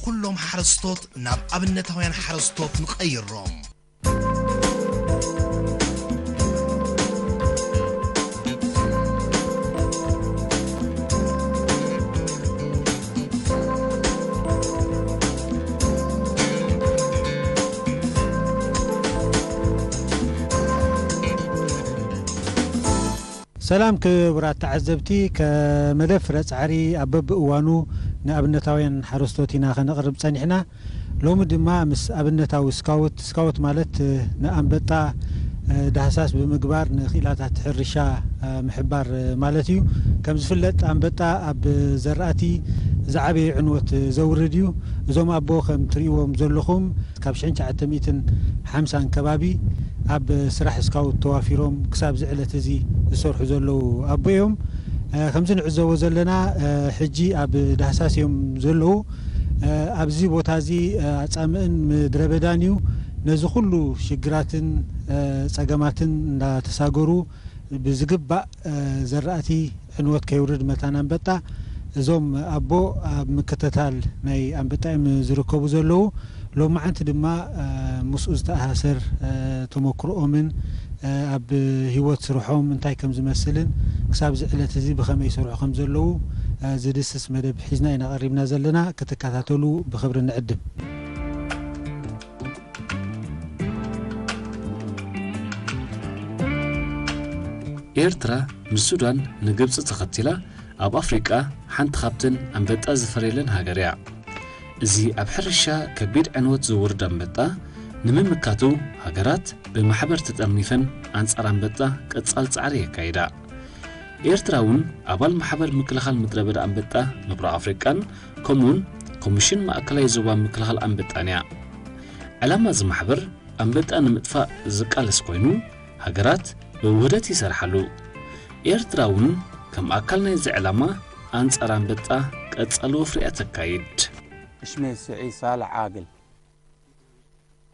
ኩሎም ሓረስቶት ናብ ኣብነታውያን ሓረስቶት ንቐይሮም። ሰላም ክቡራት ተዓዘብቲ፣ ከመደብ ፍረ ጻዕሪ ኣብ በብእዋኑ ንኣብነታውያን ሓረስቶት ኢና ከነቕርብ ጸኒሕና። ሎሚ ድማ ምስ ኣብነታዊ ስካውት፣ ስካውት ማለት ንኣንበጣ ዳህሳስ ብምግባር ንኽኢላታት ሕርሻ ምሕባር ማለት እዩ። ከም ዝፍለጥ ኣንበጣ ኣብ ዘራእቲ ዝዓበየ ዕንወት ዘውርድ እዩ። እዞም ኣቦ ከም ትርእይዎም ዘለኹም ካብ ሽሕን ትሽዓተ ሚእትን ሓምሳን ከባቢ ኣብ ስራሕ ስካውት ተዋፊሮም ክሳብ እዚ ዕለት እዚ ዝሰርሑ ዘለዉ ኣቦ እዮም። እ፣ ከምዚ ንዕዘቦ ዘለና፣ እ፣ ሕጂ ኣብ ዳህሳስ እዮም ዘለዉ። እ፣ ኣብዚ ቦታ እዚ፣ እ፣ ኣጻምእን ምድረ በዳን እዩ። ነዚ ኩሉ ሽግራትን፣ እ፣ ጸገማትን እንዳተሳገሩ ብዝግባእ፣ እ፣ ዘራእቲ ዕንወት ከይውርድ መታን ኣንበጣ እዞም ኣቦ ኣብ ምክትታል ናይ ኣንበጣ እዮም ዝርከቡ ዘለዉ። ሎማዓንቲ ድማ፣ እ፣ ምስኡ ዝተኣሳሰር፣ እ፣ ተመክሮኦምን፣ እ፣ ኣብ ህይወት ስርሖም እንታይ ከም ዝመስልን ክሳብ እዚ ዕለት እዚ ብኸመይ ይሰርሑ ከም ዘለዉ፣ እ፣ ዝድስስ መደብ ሒዝና ኢና ቀሪብና ዘለና። ክትከታተሉ ብኽብሪ ንዕድም። ኤርትራ ንሱዳን ንግብጺ ተኸቲላ ኣብ ኣፍሪቃ ሓንቲ ካብተን ኣንበጣ ዝፈርየለን ሃገር እያ። እዚ ኣብ ሕርሻ ከቢድ ዕንወት ዘውርድ ኣንበጣ ንምምካቱ ሃገራት ብማሕበር ተጠርኒፈን ኣንጻር ኣንበጣ ቀጻል ጻዕሪ የካይዳ። ኤርትራ እውን ኣባል ማሕበር ምክልኻል ምድረ በዳ ኣንበጣ ምብራቕ ኣፍሪቃን ከምኡውን ኮሚሽን ማእከላይ ዞባ ምክልኻል ኣንበጣን እያ። ዕላማ እዚ ማሕበር ኣንበጣ ንምጥፋእ ዝቃለስ ኮይኑ ሃገራት ብውህደት ይሰርሓሉ። ኤርትራ እውን ከም ኣካል ናይዚ ዕላማ ኣንጻር ኣንበጣ ቀጻሊ ወፍሪ እያ ተካይድ። اسمي سعيد صالح عاقل،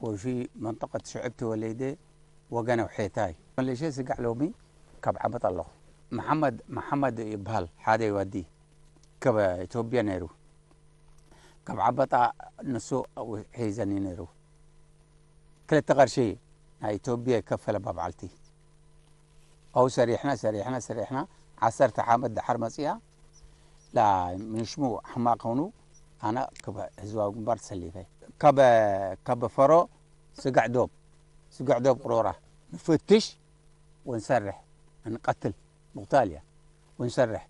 وفي منطقة شعب توليدة وقنا وحيتاي. مليشيا سقع لومي كاب عبط الله. محمد، محمد يبهل حادي ودي كاب إثيوبيا نيرو. كاب عبط نسو حيزاني نيرو. ክልተ ቅርሺ ናይ ኢትዮጵያ ይከፈለ ባብዓልቲ። ኣብኡ ሰሪሕና፣ ሰሪሕና፣ ሰሪሕና፣ ዓሰርተ ዓመት ድሓር መጺኣ፣ ላ ምንሽሙ ሕማቕ ኾኑ፣ ኣነ ክብ ህዝባዊ ግንባር ተሰሊፈ። ካብ፣ ካብ ፈሮ ስጋዕ ዶብ፣ ስጋዕ ዶብ ቅሮራ ንፍትሽ ወንሰርሕ፣ ንቀትል። ምቕታል እያ ወንሰርሕ።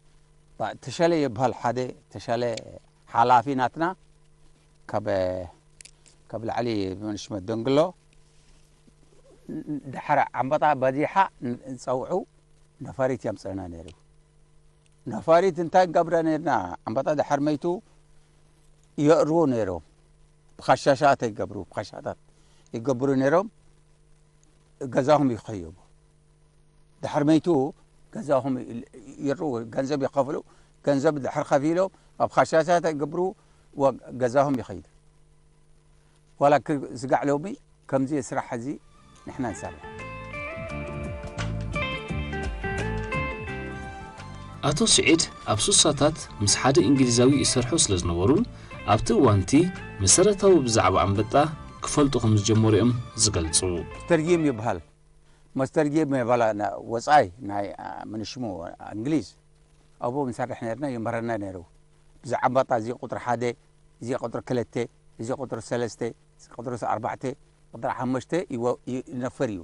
ባ-፣ ተሸለ ይበሃል ሓደ ተሸለ ሓላፊ ናትና ካብ፣ ካብ ላዕሊ መንሽመት ደንግሎ ድሕሪ ዓምበጣ በዚሓ ን-፣ ንጸውዑ ነፋሪት የምጽእና ነይሩ። ነፋሪት እንታይ ገብረ ነይርና? ዓምበጣ ድሕር መይቱ የእርዎ ነይሮም። ብኻሻሻት ይገብሩ፣ ብኻሻታት ይገብሩ ነይሮም። ገዛኹም ይኸየቡ። ድሕር መይቱ ገዛኹም ይል-፣ ይርኡ፣ ገንዘብ ይኸፍሉ። ገንዘብ ድሕር ከፊሎም ኣብ ኻሻሻት ይገብሩ፣ ወ-፣ ገዛኹም ይኸይዱ። ዋላ ክ-፣ ስጋዕ ሎሚ ከምዚ ስራሕ እዚ ንሕና ንሰርሕ። ኣቶ ስዒድ ኣብ ሱሳታት ምስ ሓደ እንግሊዛዊ ይሰርሑ ስለ ዝነበሩ፣ ኣብቲ እዋንቲ መሰረታዊ ብዛዕባ ኣንበጣ ክፈልጡ ከም ዝጀመሩ እዮም ዝገልጹ። መስተርጊም ይበሃል። መስተርጊም ይበሃል፣ ና-፣ ወጻኢ ናይ፣ አ፣ ምንሽሙ እንግሊዝ ኣብኡ ንሰርሕ ነርና፣ ይምህረና ነይሩ። ብዛዕባ ኣንበጣ እዚ ቁጥሪ ሓደ፣ እዚ ቁጥሪ ክልተ፣ እዚ ቁጥሪ ሰለስተ፣ እዚ ቁጥሪ ኣርባዕተ፣ ቁጥሪ ሓሙሽተ ይወ-፣ ይ-፣ ይነፍር እዩ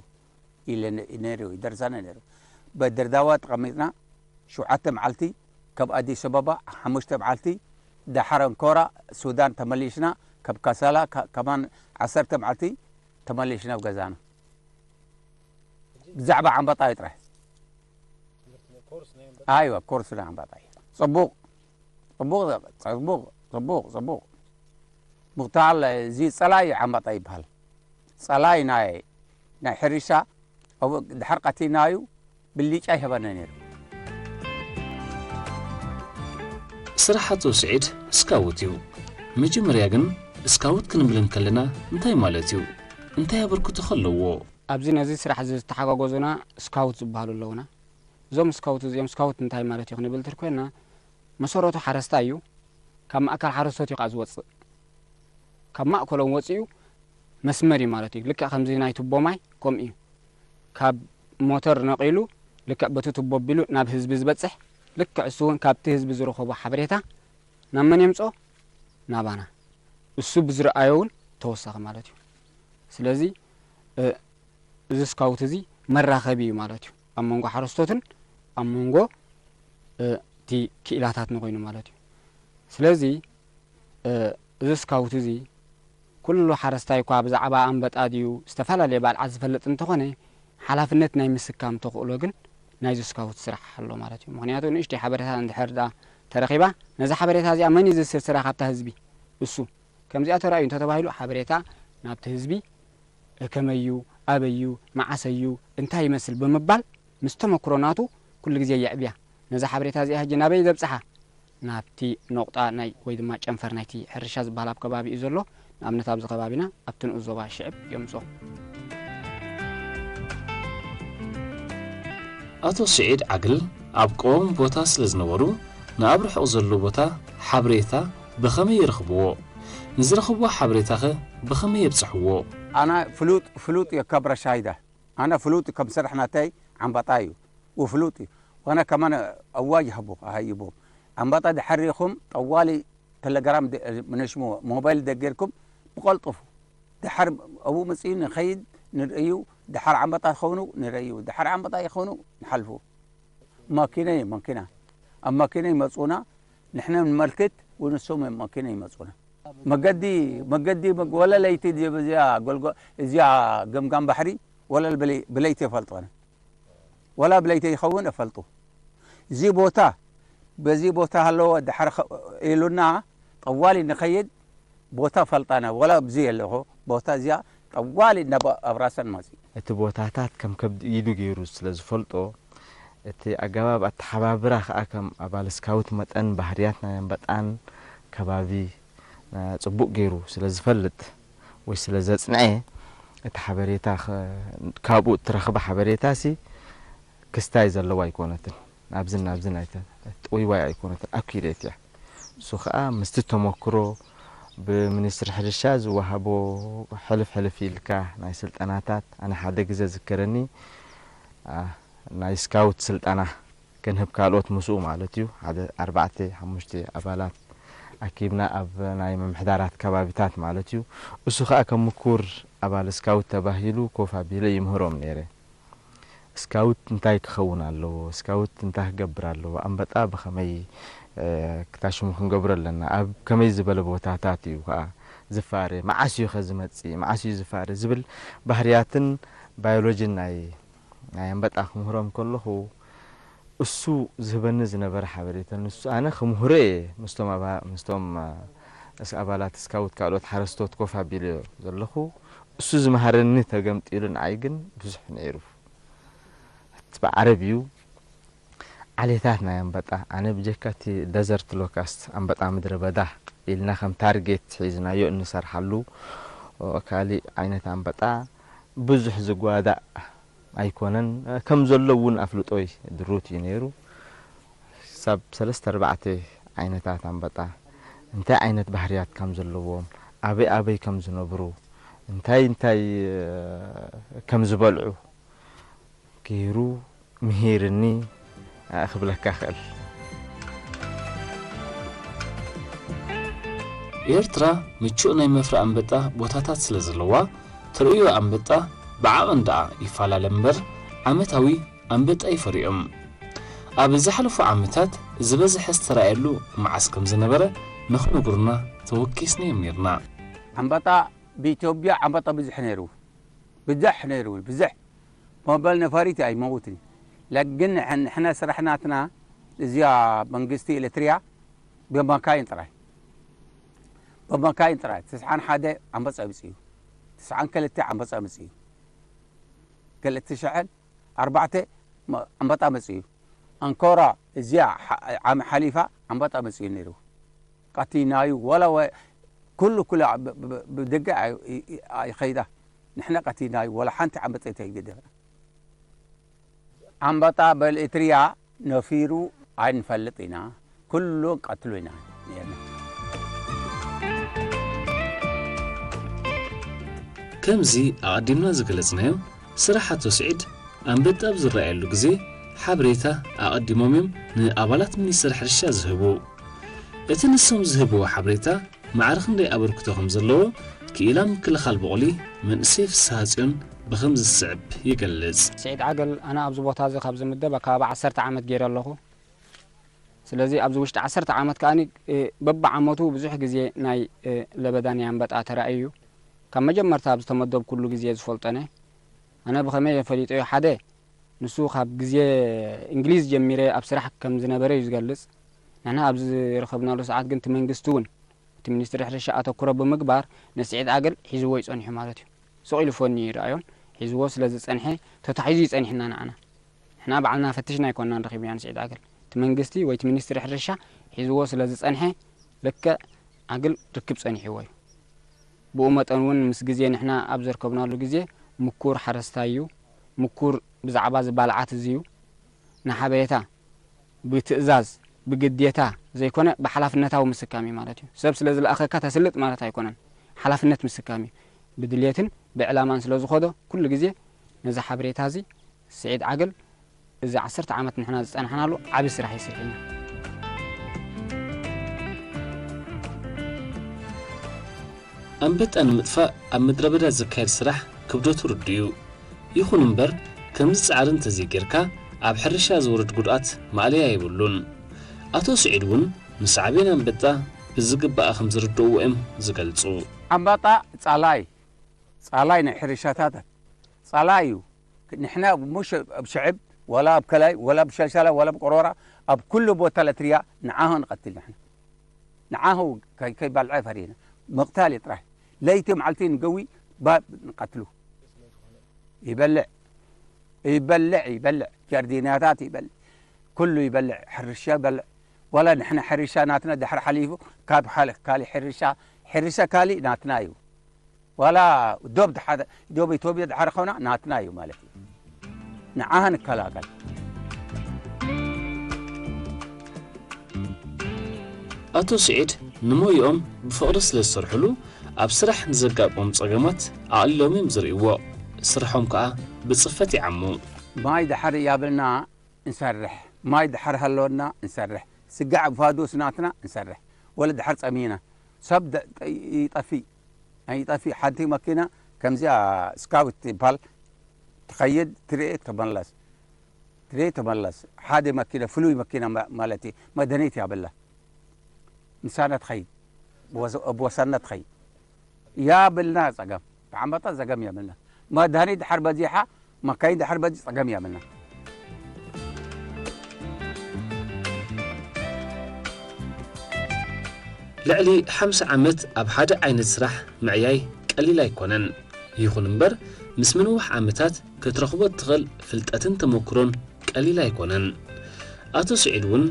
ኢለ ነ-፣ ነይሩ፣ ይደርሳና ነይሩ። በድሬዳዋ ተቐሚጥና ሸውዓተ መዓልቲ፣ ካብ ኣዲስ ኣበባ ሓሙሽተ መዓልቲ፣ ደሓር ኣንኮራ ሱዳን ተመሊስና፣ ካብ ካሳላ ከ-፣ ከማን ዓሰርተ መዓልቲ ተመሊስና ኣብ ገዛና። ብዛዕባ ኣንበጣ እዩ ጥራሕ። ኣይዋ፣ ኮርስ ናይ ኣንበጣ እዩ። ጽቡቕ፣ ጽቡቕ፣ ጽቡቕ፣ ጽቡቕ፣ ጽቡቕ። ምቕታል እዚ ጸላኢ ኣንበጣ ይበሃል። ጸላኢ ናይ፣ ናይ ሕርሻ፣ ኣብ ድሕር ቀቲልናዩ ብልጫ ይህበና ነይሩ። ስራሕ ኣቶ ስዒድ ስካውት እዩ። መጀመርያ ግን ስካውት ክንብል እንከለና እንታይ ማለት እዩ? እንታይ ኣበርክቶ ከለዎ? ኣብዚ ነዚ ስራሕ እዚ ዝተሓጋገዙና ስካውት ዝበሃሉ ኣለውና። እዞም ስካውት እዚኦም፣ ስካውት እንታይ ማለት እዩ ክንብል እንተር ኮይና፣ መሰረቱ ሓረስታይ እዩ። ካብ ማእከል ሓረስቶት እዩ ከዓ ዝወፅእ። ካብ ማእከሎም ወጺኡ መስመር እዩ ማለት እዩ። ልክዕ ከምዚ ናይ ቱቦ ማይ ከምኡ እዩ። ካብ ሞተር ነቒሉ ልክዕ በቲ ቱቦ ኣቢሉ ናብ ህዝቢ ዝበጽሕ፣ ልክዕ እሱ እውን ካብቲ ህዝቢ ዝረኸቦ ሓበሬታ ናብ መን የምጽኦ? ናባና። እሱ ብዝረኣዮ እውን ተወሳኺ ማለት እዩ። ስለዚ፣ እ፣ እዚ ስካውት እዚ መራኸቢ እዩ ማለት እዩ። ኣብ መንጎ ሓረስቶትን ኣብ መንጎ፣ እ፣ እቲ ክኢላታትን ኮይኑ ማለት እዩ። ስለዚ፣ እ፣ እዚ ስካውት እዚ ኩሉ ሓረስታይ እኳ ብዛዕባ ኣንበጣ ድዩ ዝተፈላለየ ባልዓት ዝፈልጥ እንተኾነ፣ ሓላፍነት ናይ ምስካም ተኽእሎ ግን ናይዚ ስካውት ስራሕ ኣሎ ማለት እዩ። ምኽንያቱ ንእሽተይ ሓበሬታ እንድሕር ደኣ ተረኺባ፣ ነዛ ሓበሬታ እዚኣ መን እዩ ዝስርስራ ካብታ ህዝቢ? እሱ። ከምዚኣ ተራእዩ እንተተባሂሉ ሓበሬታ ናብቲ ህዝቢ ከመይ እዩ፣ ኣበይ እዩ፣ መዓሰ እዩ፣ እንታይ ይመስል ብምባል ምስ ተመክሮ ናቱ ኩሉ ግዜ የዕብያ። ነዛ ሓበሬታ እዚኣ ሕጂ ናበይ ዘብጽሓ? ናብቲ ነቑጣ ናይ ወይ ድማ ጨንፈር ናይቲ ሕርሻ ዝበሃል ኣብ ከባቢኡ ዘሎ፣ ንኣብነት ኣብዚ ከባቢና ኣብቲ ንኡስ ዞባ ሽዕብ የምጽኦ። ኣቶ ስዒድ ዓግል ኣብ ቀዋሚ ቦታ ስለ ዝነበሩ ንኣብ ርሑቕ ዘሎ ቦታ ሓበሬታ ብኸመይ ይረኽብዎ? ንዝረኽብዎ ሓበሬታኸ ብኸመይ የብጽሕዎ? ኣነ ፍሉጥ ፍሉጥ የከብረ ሻይዳ ኣነ ፍሉጥ ከም ስራሕ ናተይ ዓምባጣ እዩ። ወፍሉጥ እዩ። ወነ ከማን ኣዋጅ ሀቡ ሀይቦም ዓምባጣ ድሐር ኢኹም ጠዋሊ ተለግራም ምነሽሞ ሞባይል ደጌርኩም ብቀልጡፉ ድሐር ኣብኡ መጽኡ ንኸይድ ንርእዩ ድሐር ዓምባጣ ይኸውኑ ንርእዩ ድሐር ዓምባጣ ይኸውኑ ንሓልፉ ማኪና እዩ ማኪና ኣብ ማኪና ይመጹና ንሕና ንመልክት ወንሶም ኣብ ማኪና ይመጹና መገዲ መገዲ ወላ ለይቲ እዚኣ ጎልጎ እዚኣ ገምጋም ባሕሪ ወላ ብለይ- ብለይቲ ይፈልጦነ ወላ ብለይቲ ይኸውን እፈልጡ እዚ ቦታ በዚ ቦታ ኣለዎ ድሓር ኢሉና ጠዋሊ ንኸይድ ቦታ ፈልጣና ወላ ኣብዚ ኣለኹ ቦታ እዚኣ ጠዋሊ ናብ ኣብራሰን መፂ እቲ ቦታታት ከም ከብዲ ኢዱ ገይሩ ስለ ዝፈልጦ፣ እቲ ኣገባብ ኣተሓባብራ ከኣ ከም ኣባል ስካውት መጠን ባህርያት ናይ ኣንበጣን ከባቢ ጽቡቕ ገይሩ ስለ ዝፈልጥ ወይ ስለ ዘጽንዐ፣ እቲ ሓበሬታ ከ- ካብኡ እትረኽባ ሓበሬታሲ ክስታይ ዘለዋ ኣይኮነትን። ናብዝን ናብዝን ኣይተ- ጥውይዋይ ኣይኮነትን። ኣኩሬት እያ። እሱ ከኣ ምስቲ ተመክሮ ብሚኒስትሪ ሕርሻ ዝወሃቦ ሕልፍ ሕልፍ ኢልካ ናይ ስልጠናታት፣ ኣነ ሓደ ግዜ ዝከረኒ፣ ኣ፣ ናይ ስካውት ስልጠና ክንህብ ካልኦት ምስኡ ማለት እዩ፣ ሓደ ኣርባዕተ ሓሙሽተ ኣባላት ኣኪብና ኣብ ናይ ምምሕዳራት ከባቢታት ማለት እዩ። እሱ ከኣ ከም ምኩር ኣባል ስካውት ተባሂሉ ኮፍ ኣቢለ ይምህሮም ነይረ። ስካውት እንታይ ክኸውን ኣለዎ? ስካውት እንታይ ክገብር ኣለዎ? ኣንበጣ ብኸመይ ክታሽሙ ክንገብሮ ኣለና? ኣብ ከመይ ዝበለ ቦታታት እዩ ከዓ ዝፋረ? መዓስ እዩ ከ ዝመፅእ? መዓስ እዩ ዝፋረ? ዝብል ባህርያትን ባዮሎጂን ናይ ናይ ኣንበጣ ክምህሮም ከለኹ እሱ ዝህበኒ ዝነበረ ሓበሬታ ንሱ ኣነ ክምህሮ እየ ምስቶም ኣባ- ምስቶም እ፣ ስ- ኣባላት ስካውት ካልኦት ሓረስቶት ኮፍ ኣቢለ ዘለኹ እሱ ዝመሃረኒ ተገምጢሉ ንዓይ ግን ብዙሕ ነይሩ እቲ ብዓረብ እዩ ዓሌታት ናይ ኣንበጣ ኣነ ብጀካ እቲ ደዘርት ሎካስት ኣንበጣ ምድረ በዳ ኢልና ከም ታርጌት ሒዝናዮ እንሰርሓሉ እ፣ ካሊእ ዓይነት ኣንበጣ ብዙሕ ዝጓዳእ ኣይኮነን ከም ዘሎ እውን ኣፍልጦይ ድሩት እዩ ነይሩ ክሳብ ሰለስተ ኣርባዕተ ዓይነታት ኣንበጣ እንታይ ዓይነት ባህርያት ከም ዘለዎም ኣበይ ኣበይ ከም ዝነብሩ እንታይ እንታይ ከም ዝበልዑ ገይሩ ምሂርኒ ክብለካ ክእል ኤርትራ ምቹእ ናይ መፍረ ኣንበጣ ቦታታት ስለ ዘለዋ ተርእዮ ኣንበጣ ብዓቐን ደኣ ይፈላለ እምበር ዓመታዊ ኣንበጣ ይፈርዮም ኣብ ዝሓለፉ ዓመታት ዝበዝሐ ዝተራእየሉ መዓስ ከም ዝነበረ ንኽነግሩና ተወኪስናዮም ነርና ኣንበጣ ብኢትዮጵያ ኣንበጣ ብዙሕ ነይሩ ብዙሕ ነይሩ ብዙሕ ሞበል ነፋሪት ኣይመውትን ለግን ንሕና ስራሕናትና እዚያ መንግስቲ ኤሌትሪያ ብመካይን ጥራይ ብመካይን ጥራይ ትስዓን ሓደ ኣንበጣ ይምፅእ እዩ ትስዓን ክልተ ኣንበጣ ይምፅእ እዩ ክልተ ሽሕን ኣርባዕተ ኣንበጣ መፅእ እዩ ኣንኮራ እዚያ ዓሚ ሓሊፋ ኣንበጣ መፅእ እዩ ነይሩ ቀቲናዩ ወላ ኩሉ ኩሉ ብደገ ኣይኸይዳ ንሕና ቀቲናዩ ወላ ሓንቲ ዓመፀት ኣይገደፈና ኣንበጣ በልእትርያ ነፊሩ ኣይንፈልጥ ኢና ኩሉ ቀትሉ ኢና ነርና ከምዚ ኣቐዲምና ዝገለጽናዮ፣ ስራሕ ኣቶ ስዒድ ኣንበጣ ኣብ ዝረኣየሉ ግዜ ሓበሬታ ኣቐዲሞም እዮም ንኣባላት ሚኒስትሪ ሕርሻ ዝህቡ። እቲ ንሶም ዝህብዎ ሓበሬታ ማዕረ ክንደይ ኣበርክቶ ከም ዘለዎ ክኢላ ምክልኻል ብቑሊ መንእሰይ ፍስሃጽዮን ብኸምዚ ዝስዕብ ይገልጽ። ስዒድ ዓገል፣ ኣነ ኣብዚ ቦታ እዚ ካብ ዝምደብ ኣከባቢ ዓሰርተ ዓመት ገይረ ኣለኹ። ስለዚ ኣብዚ ውሽጢ ዓሰርተ ዓመት ከኣ በብዓመቱ ብዙሕ ግዜ ናይ ለበዳ ናይ ኣንበጣ ተራእዩ እዩ። ካብ መጀመርታ ኣብ ዝተመደብኩሉ ግዜ ዝፈልጦ እየ። ኣነ ብኸመይ እየ ፈሊጠዮ? ሓደ፣ ንሱ ካብ ግዜ እንግሊዝ ጀሚረ ኣብ ስራሕ ከም ዝነበረ እዩ ዝገልጽ። ንሕና ኣብዚ ዝረኸብናሉ ሰዓት ግን እቲ መንግስቲ እውን እቲ ሚኒስትሪ ሕርሻ ኣተኩሮ ብምግባር ንስዒድ ዓገል ሒዝዎ እዩ ጸኒሑ ማለት እዩ። ስቕ ኢሉ ፎን እዩ ይረኣዮን ሒዝዎ ስለ ዝጸንሐ ተታሒዙ እዩ ጸኒሕና ንዓና። ንሕና ባዕልና ፈቲሽና ኣይኮንናን ረኺብናዮ ንስዒድ ዓገል። እቲ መንግስቲ ወይ እቲ ሚኒስትሪ ሕርሻ ሒዝዎ ስለ ዝጸንሐ ልክዕ ዓግል ርክብ ጸኒሕዎ እዩ። ብኡ መጠን እውን ምስ ግዜ ንሕና ኣብ ዘርከብናሉ ግዜ ምኩር ሓረስታይ እዩ። ምኩር ብዛዕባ እዚ ባልዓት እዚ እዩ። ንሓበሬታ ብትእዛዝ፣ ብግዴታ ዘይኮነ ብሓላፍነታዊ ምስካም እዩ ማለት እዩ። ሰብ ስለ ዝለኣኸካ ተስልጥ ማለት ኣይኮነን። ሓላፍነት ምስካም እዩ። ብድልየትን ብዕላማን ስለ ዝኾዶ ኩሉ ግዜ ነዚ ሓበሬታ እዚ ስዒድ ዓገል እዚ ዓሰርተ ዓመት ንሕና ዝጸናሕናሉ ዓቢ ስራሕ እዩ ሰሪሕና። ኣንበጣ ንምጥፋእ ኣብ ምድረ በዳ ዝካየድ ስራሕ ክብደቱ ርዱእ እዩ። ይኹን እምበር፣ ከምዚ ጻዕሪ እንተዘይጌርካ፣ ኣብ ሕርሻ ዝወርድ ጉድኣት ማእለያ የብሉን። ኣቶ ስዒድ እውን ንሳዕቤን ኣንበጣ ብዝግባእ ከም ዝርድእዎ እዮም ዝገልጹ። ኣንበጣ ጻላይ፣ ጻላይ ናይ ሕርሻታት ጻላይ እዩ። ንሕና ሙሽ ኣብ ሽዕብ፣ ወላ ኣብ ከላይ፣ ወላ ኣብ ሸልሸላ፣ ወላ ኣብ ቆሮራ፣ ኣብ ኩሉ ቦታ ለትርያ ንዓሁ ንቐትል ንሕና። ንዓሁ ከይ-፣ ከይባልዐ ፈሪና። ምቕታል እዩ ጥራይ። ለይቲ መዓልቲ ንገዊ ባ-፣ ንቐትሉ። ይበልዕ። ይበልዕ፣ ይበልዕ። ጃርዲናታት ይበልዕ። ኩሉ ይበልዕ። ሕርሻ ይበልዕ። ወላ ንሕና ሕርሻ ናትና ድሕሪ ሓሊፉ ካብ ሓለ-፣ ካሊ ሕርሻ፣ ሕርሻ ካሊ ናትና እዩ። ዋላ ዶብ ድሓ-፣ ዶብ ኢትዮጵያ ድሓር ኾና ናትና እዩ ማለት እዩ። ንዓህ ንከላኸል። ኣቶ ስዒድ ንሞይኦም ብፍቕሪ ስለ ዝሰርሕሉ፣ ኣብ ስራሕ ንዘጋጥሞም ጸገማት ኣቕሊሎም እዮም ዝርእይዎ። ስርሖም ከኣ ብጽፈት ይዓሙ። ማይ ድሓር ያብልና እንሰርሕ። ማይ ድሓር ሃለወና እንሰርሕ። ስጋዕ ፋዱስ ናትና እንሰርሕ። ወለ ድሓር ጸሚና። ሰብ ደ-፣ ይጠፊእ። ኣይጠፊእ። ሓንቲ መኪና ከምዚኣ ስካውት ትበሃል ትኸይድ ትርኤ ትመለስ። ትርኤ ትመለስ። ሓደ መኪና፣ ፍሉይ መኪና ማ-፣ ማለት እዩ። መድሃኒት ያብላ። ምሳና ትኸይድ። ብወሰ-፣ ብወሰና ትኸይድ። ያብልና ጸገም። ብዓመታ ጸገም ያብልና። መድሃኒት ድሓር በዚሓ፣ መካይን ድሓር በዚ ጸገም ያብልና። ልዕሊ ሓምሳ ዓመት ኣብ ሓደ ዓይነት ስራሕ ምዕያይ ቀሊል ኣይኮነን። ይኹን እምበር፣ ምስ ምንዋሕ ዓመታት ክትረኽቦ እትኽእል ፍልጠትን ተመክሮን ቀሊል ኣይኮነን። ኣቶ ስዒድ እውን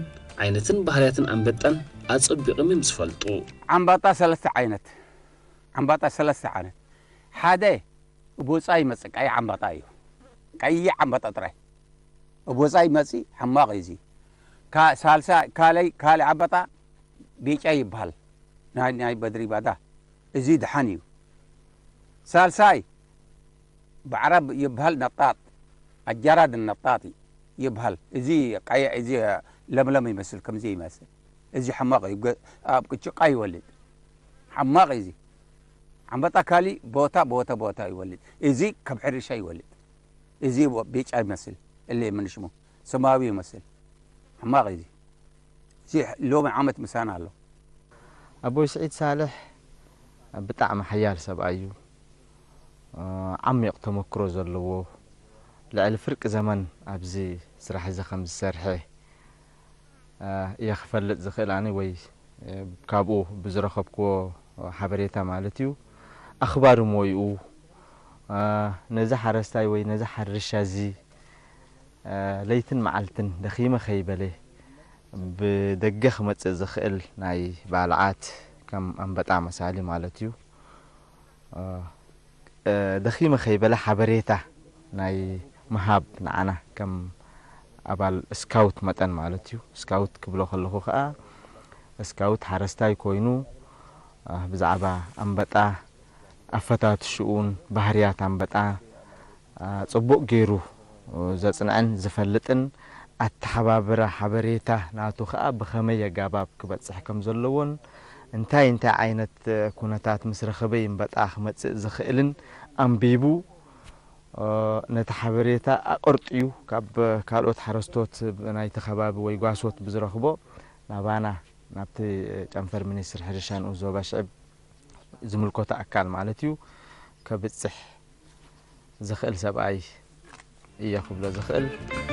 ዓይነትን ባህርያትን ኣንበጣን ኣጸቢቖም እዮም ዝፈልጡ። ዓምባጣ ሰለስተ ዓይነት። ዓምባጣ ሰለስተ ዓይነት። ሓደ እቦጻ ይመጽእ፣ ቀይሕ ዓምባጣ እዩ። ቀይሕ ዓምባጣ ጥራይ። እቦጻ ይመጽእ፣ ሕማቕ እዩ እዚ። ካ-፣ ሳልሳ፣ ካልኣይ፣ ካልእ ዓምባጣ ቤጫ ይበሃል። ናይ፣ ናይ በድሪ ባዳ። እዚ ደሓን እዩ። ሳልሳይ ብዓረብ ይበሃል ነጣጥ፣ ኣጃራድ ነጣጥ ይበሃል። እዚ ቀይ-፣ እዚ ለምለም ይመስል፣ ከምዚ ይመስል። እዚ ሕማቕ እዩ። ገ-፣ ኣብ ጭቃ ይወልድ። ሕማቕ እዩ እዚ። ዓምባጣ ካሊ ቦታ፣ ቦታ፣ ቦታ ይወልድ። እዚ ካብ ሕርሻ ይወልድ። እዚ ወ-፣ ቢጫ ይመስል፣ እለ ምን ሽሙ፣ ሰማያዊ ይመስል። ሕማቕ እዩ እዚ። እዚ ሎሚ ዓመት ምሳና ኣሎ። ኣቦይ ስዒድ ሳልሕ ብጣዕሚ ሓያል ሰብኣይ እዩ። ዓሚቕ ተመክሮ ዘለዎ፣ ልዕሊ ፍርቂ ዘመን ኣብዚ ስራሕ እዚ ከም ዝሰርሐ እየ ክፈልጥ ዝኽእል ኣነ፣ ወይ ካብኡ ብዝረኸብክዎ ሓበሬታ ማለት እዩ። ኣኽባሪ ሞይኡ፣ ነዚ ሓረስታይ ወይ ነዚ ሓርሻ እዚ ለይትን መዓልትን ደኺመ ከይበለ ብደገ ክመጽእ ዝኽእል ናይ ባልዓት፣ ከም ኣንበጣ መሳሊ ማለት እዩ። እ፣ ደኺመ ከይበለ ሓበሬታ ናይ ምሃብ፣ ንዓና ከም ኣባል ስካውት መጠን ማለት እዩ። ስካውት ክብሎ ከለኹ ከኣ፣ ስካውት ሓረስታይ ኮይኑ፣ እ፣ ብዛዕባ ኣንበጣ ኣፈታትሽኡን ባህርያት ኣንበጣ ጽቡቕ ገይሩ ዘጽንዐን ዝፈልጥን፣ ኣተሓባብራ ሓበሬታ ናቱ ከኣ ብኸመይ ኣጋባብ ክበጽሕ ከም ዘለዎን እንታይ እንታይ ዓይነት ኩነታት ምስ ረኸበ ኣንበጣ ክመጽእ ዝኽእልን ኣንቢቡ ነቲ ሓበሬታ ኣቐርጥዩ ካብ ካልኦት ሓረስቶት ናይቲ ከባቢ ወይ ጓሶት ብዝረኽቦ ናባና ናብቲ ጨንፈር ሚኒስትሪ ሕርሻ ንኡስ ዞባ ሽዕብ ዝምልከቶ ኣካል ማለት እዩ ከብጽሕ ዝኽእል ሰብኣይ እየ ክብሎ ዝኽእል።